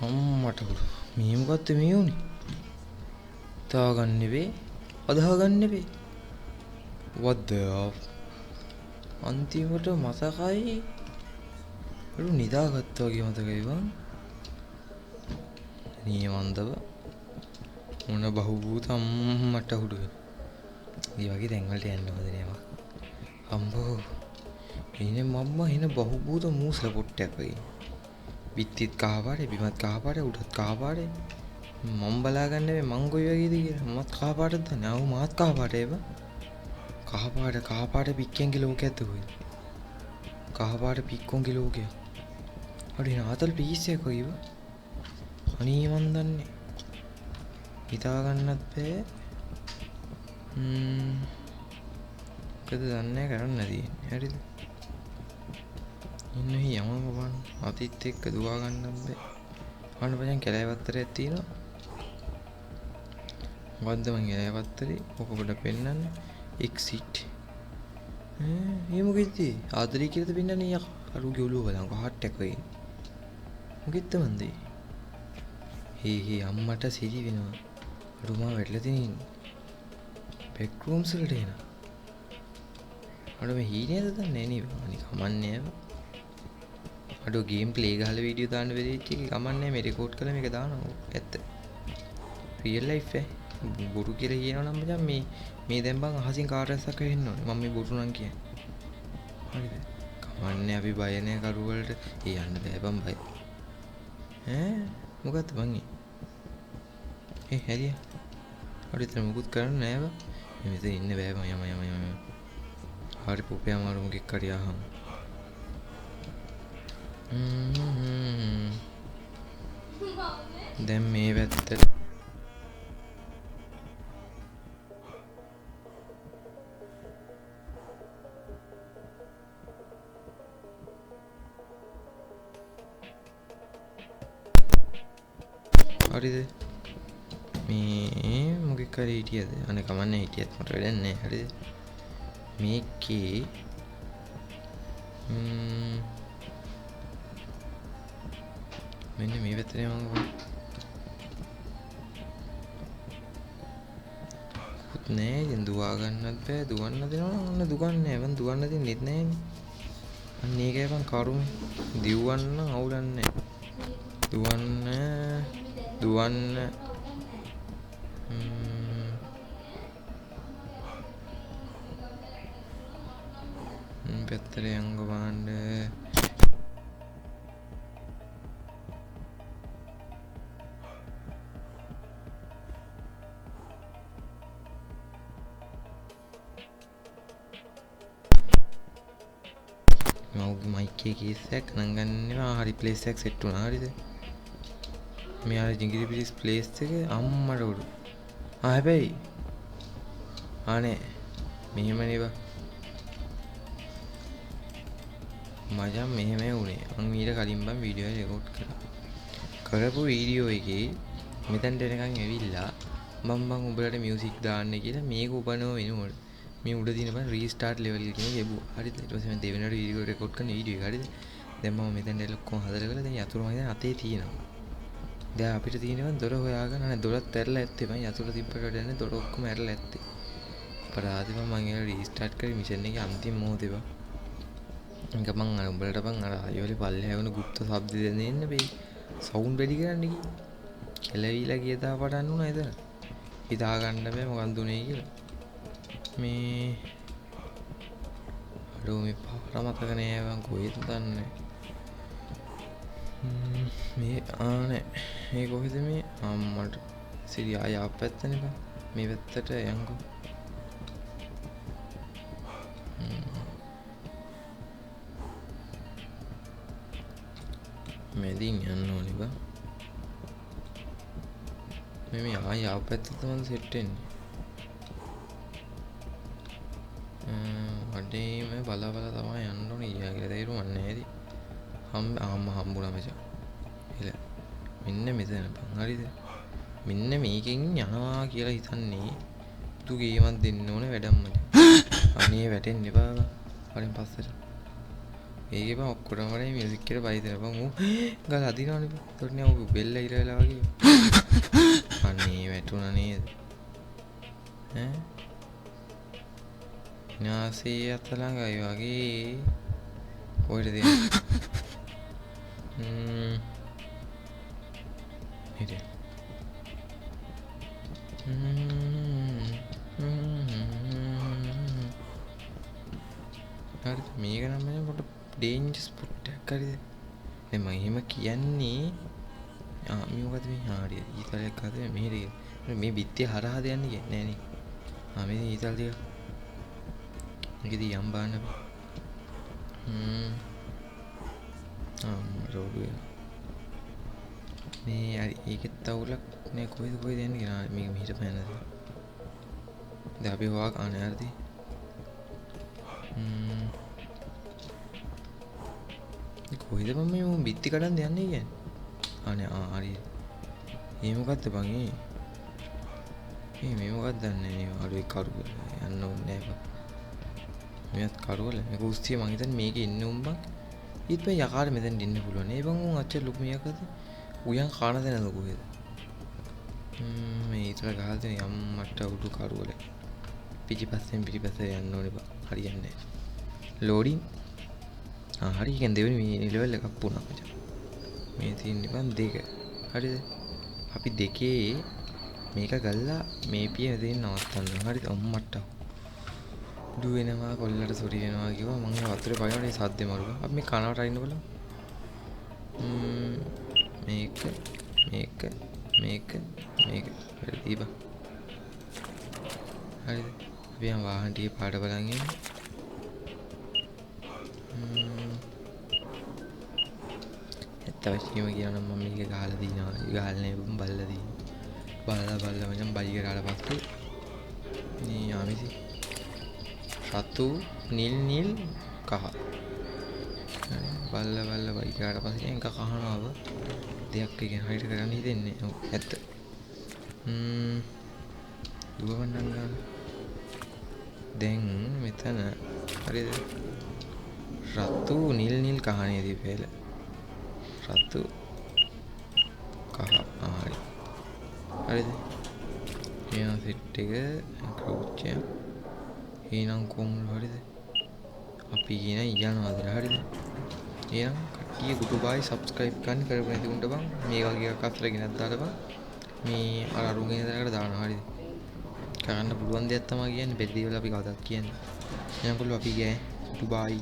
අම්මට හුරු. මේ මොකද්ද මේ උනේ? හිතා ගන්න නෙවෙයි. අදහා ගන්න නෙවෙයි. What the අන්තිමට මතකයි අර නිදාගත්තා වගේ මතකයි බං. නේ මන්දව මොන බහුභූත අම්මට හුඩු වෙන. ඒ වගේ තැන් වලට යන්න හොඳ නෑ බං. අම්බෝ එනේ මම්ම එන බහුභූත මූසල පොට්ටයක් වගේ. බිත්තිත් කහ පාටයි, බිමත් කහ පාටයි, උඩත් කහ පාටයි. මම බලාගන්න මේ මං කොයි වගේද කියලා. මමත් කහ පාටද දන්නේ. ආ මාත් කහ පාටයි බං. කහ පාට කහ පාට පික්කෙන්ගේ ලෝකයක්ද කොහෙද? කහ පාට පික්කොන්ගේ ලෝකයක්. අඩේ නාතල් පීස් එකක් වගේ බං. අනේ මං දන්නේ. හිතා ගන්නත් බෑ. මොකද දන්නේ කරන්න තියෙන්නේ. හරිද? ඉන්න හි යමම බං. අතිත් එක්ක දුවා ගන්නත් බෑ. අන්න මචං කැලෑ පත්තරයක් තියෙනවා. මොකද්ද මං කැලෑ පත්තරේ? ඔක පොඩ්ඩක් පෙන්නන්න. එක්සිට්. ඈ මේ මොකෙද්ද? ආදරේ කියලාද පෙන්නන්නේ යකා. අර උගේ ඔළුව බලන්කො හાર્ට් එකක් වගේ. මොකෙද්ද මන්ද? හේ හේ අම්මට සිරි වෙනවා. අර මා වැටලා තියෙන බැක් රූම්ස් වලට එනවා. අර මේ හීනේද දන්නේ නේ බං. අනික කමන්නේ නෑ බං. අඩෝ ගේම් ප්ලේ ගහලා වීඩියෝ දාන්න බැරි වෙච්ච එකේ කමන්නේ මේ රෙකෝඩ් කරලා මේක දානවා. ඇත්ත. රියල් ලයිෆ් ඈ. බොරු කියලා කියනවා නම් මචං මේ මේ දැන් බං අහසින් කාර් රැස්සක් වෙන්න ඕනේ. මම මේ බොරු නම් කියන්නේ. හරිද? කමන්නේ අපි බය නෑ කරු වලට. ඒ යන්න බෑ බං බය. ඈ මොකද්ද බං ඒ? ඒ හැරියා. අර විතර මොකුත් කරන්න නෑ බං. මේ මෙතන ඉන්න බෑ බං. යම යම යම. හරි පුපේ අමාරු මොකෙක් හරි ආහම. දැන් මේ පැත්තට හරිද? මේ මොකෙක් හරි හිටියද? අනේ කමන්නේ හිටියත් මට වැඩක් නෑ. හරිද? මේකේ මෙන්න මේ පැත්තේ මං කොහොමද නෑ ඉතින් දුවා ගන්නත් බෑ. දුවන්න දෙනවා නම් ඔන්න දුවන්නේ නෑ බං. දුවන්න දෙන්නෙත් නෑනේ. අන්න ඒකයි බං කරුමේ. දිව්වන්න නම් අවුලක් නෑ. දුවන්න දුවන්න පැත්තට යංග බලන්න. මවුගේ මයික් එකේ කේස් එකක් ගණන් ගන්න එපා. හරි ප්ලේස් එකක් සෙට් වුණා. හරිද? මේ අර ජිංගිරි පිරිස් ප්ලේස් එක අම්මට උඩු. ආ හැබැයි ආ නෑ මෙහෙමනේ බං. මචං මෙහෙම වුණේ. මං ඊට කලින් බං වීඩියෝ එක රෙකෝඩ් කරා. කරපු වීඩියෝ එකේ මෙතනට එනකන් ඇවිල්ලා මං බං උඹලට මියුසික් දාන්න කියලා මේක උපනව වෙනුවට මේ උඩ තියෙන බං රීස්ටාර්ට් ලෙවල් කියන එක එබුවා. හරිද? ඊට පස්සේ මම දෙවෙනිවට වීඩියෝ රෙකෝඩ් කරන වීඩියෝ එක. හරිද? දැන් මම මෙතනට ඇවිල්ලා ඔක්කොම හදලා කරලා දැන් යතුරු මං දැන් අතේ තියෙනවා. දැන් අපිට තියෙන බං දොර හොයාගන්න. අනේ දොරත් ඇරලා ඇත්තේ බං. යතුරු තිබ්බට වැඩක් නෑ. දොර ඔක්කොම ඇරලා ඇත්තේ. අපරාධේ බං මං ඒක රීස්ටාර්ට් කරේ මිෂන් එකේ අන්තිම මොහොතේ බං. ඒක බං අර උඹලට බං අර ආයෙ පල්ලෙහා වුණ ගුප්ත ශබ්ද දැනෙන්න බෑ. සවුන්ඩ් වැඩි කරන්න ගියේ. කෙලවිලා ගිය දා පටන් වුණා එතන. හිතා ගන්න බෑ මොකන්ද උනේ කියලා. මේ අඩෝ මේ පාර මතක නෑ බං කොහෙද දන්නේ. මේ ආ නෑ මේ කොහෙද මේ අම්මට සිරි ආය ආප් පැත්තනේ බං. මේ පැත්තට යන්කෝ. මැදින් යන්න ඕනේ බං. මේ මේ ආය ආප් පැත්තට තමයි සෙට් වෙන්නේ. අඩේම බල බල තමයි යන්න ඕනේ ගියා කියලා තේරුමක් නෑ ඉතින්. අම්මා හම්බුණා මචං. එල මෙන්න මෙතන බං. හරිද? මෙන්න මේකෙන් යනවා කියලා හිතන්නේ. බුදු ගේමක් දෙන්න ඕනේ වැඩක් මචං. අනේ වැටෙන්න එපා බං. වරින් පස්සට. ඒකේ බං ඔක්කොටම වඩා මියුසික් එකට බයි දෙන බං ඌ ගාලා අදිනවනේ බං. ඒතකොට නේ ඌ බෙල්ල ඉර වෙලා වගේ. අනේ වැටුණා නේද? ඈ නාසයේ අත ළඟයි වගේ. කොහෙටද යන්නේ? හිටියා. හරිද? මේක නම් මම පොඩ ඩේන්ජර් ස්පොට් එකක් හරිද? දැන් මම එහෙම කියන්නේ මේ මොකද මේ? හරි ඊතලයක් හදේ මෙහෙට ගියා. මේ බිත්තිය හරහාද යන්නේ කියන්නේ නෑ නේ. මේ ඊතල ටික. මේකෙදි යම් බලන්න අපි. මට ඔළුව එනවා. මේ හරි ඒකෙත් අවුලක් නෑ. කොහෙද කොහෙද යන්නේ කියලා. මේක මෙහෙට පැනලා තියෙනවා. දැන් අපි හොයා අනේ හරිද? කොහෙද මම මේ උන් බිත්ති කඩන්න යන්නේ කියන්නේ? අනේ හරි. මේ මොකද්ද බං ඒ? මේ මොකද්ද දන්නේ නේ අර ඒ කරුවල යන්න ඕනේ නෑ බං. මෙයත් කරුවල මේක උස්සිය මං හිතන්නේ මේකේ ඉන්න උන් බං. ඊට පස්සේ යකාට මෙතෙන්ට ඉන්න පුළුවන්. ඒ බං උන් අච්චර ලොකු මියකද? උයන් කන දෙනද කොහෙද? මේ ඊතල ගහලා තියෙන යම්මට උඩු කරුවල. පිටිපස්සෙන් පිටිපස්ස යන්න ඕනේ බං. හරියන්නේ නෑ. ලෝඩින්. හරි කියන්නේ දෙවෙනි මේ ලෙවල් එකක් වුණා මචං. මේ තියෙන්නේ බං දෙක. හරිද? අපි දෙකේ මේක ගල්ලා මේ පිය මෙතනින් නවත්තන්න. හරිද? අම්මට උඩු වෙනවා කොල්ලට සොරි වෙනවා කිව්වා. මං ඒ වතුරේ පයින්නකොට ඒ සද්දේ මරු බං. අපි මේ කනවට අරින්න බලමු. මේක මේක මේක මේක හරි දීපන්. හරිද? අපි යන් වාහන ටිකේ පාට බලන් ඉන්න. ඇත්ත වශයෙන්ම කියනවා නම් මම මේක ගහලා දිනවා. ගහලා නෑ බං බලලා දිනවා. බලලා බලලා මචං බයි කරාට පස්සේ මේ ආමිසි රතු නිල් නිල් කහ. හරි බලලා බලලා බයි කරාට පස්සේ එක කහනවා බං. දෙයක් ඒ කියන්නේ හරියට කරන්න හිතෙන්නේ. ඔව් ඇත්ත. දුවවන්නම් ගන්න. දැන් මෙතන හරිද? රතු නිල් නිල් කහ නේද පෙළ. රතු කහ. හරි. හරිද? එහෙනම් සෙට් එක ක්‍රවුච් එක. එහෙනම් කොහොමද හරිද? අපි කියන යනවාද හරිද? එහෙනම් කට්ටිය ගුඩ් බයි සබ්ස්ක්‍රයිබ් කරන්න කරපු නැති උන්ට බං මේ වගේ එකක් අතර ගෙනත් දාලා බං මේ අර අරුන් ගෙන තැනකට දානවා හරිද? කරන්න පුළුවන් දෙයක් තමයි කියන්නේ බැරි දේවල් අපි කවදාවත් කියන්නේ. එහෙනම් කොල්ලෝ අපි ගියා. ගුඩ් බයි.